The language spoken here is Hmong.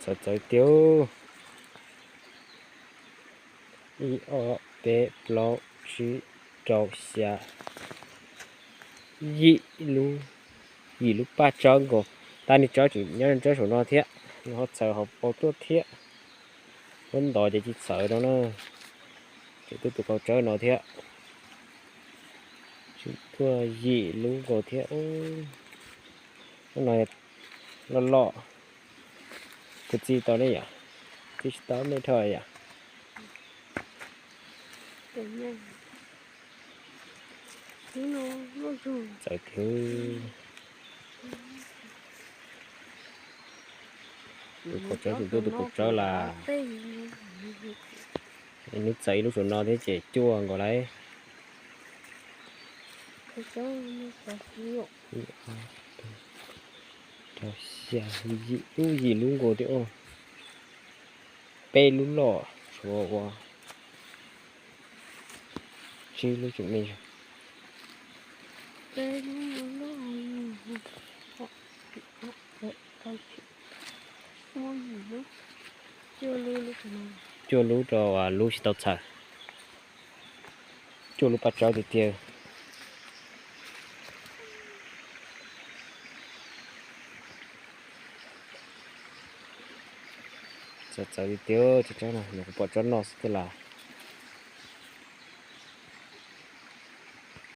Txawv txawv tiag. Ib ob peb plaub tsib rau xya yim lub, yim lub paj tsawb nkaus. Tab niag tsawb tseem nyob tsawb saum no thiab, nws ho txhawv hauv paus tuaj thiab. Muab ntov ces tsis txhawv no na. Tseem tuaj tus qaug tsawb no thiab. Tseem tuaj yim lub nkaus thiab. Lub no loj loj. Kuv txi tau ne yom? Txi tsis tau me dhau yom. Txawv tiag. Tus qaug tsawb, tus tuaj tus qaug tsawb las. Nws txawv ib lub saum no thiab ces cuaj nkaus lauj. Rau xya, yim lub, yim lub nkaus thiab. Peb lub loj, tshuav ua tsib lub tseem me. Cuaj lub rau lub tsis tau txhawv. Cuaj lub paj tsawb tiag tiag. Txawv txawv tiag tiag, tsawb no nws kuv pom tsob no xwb thiab las.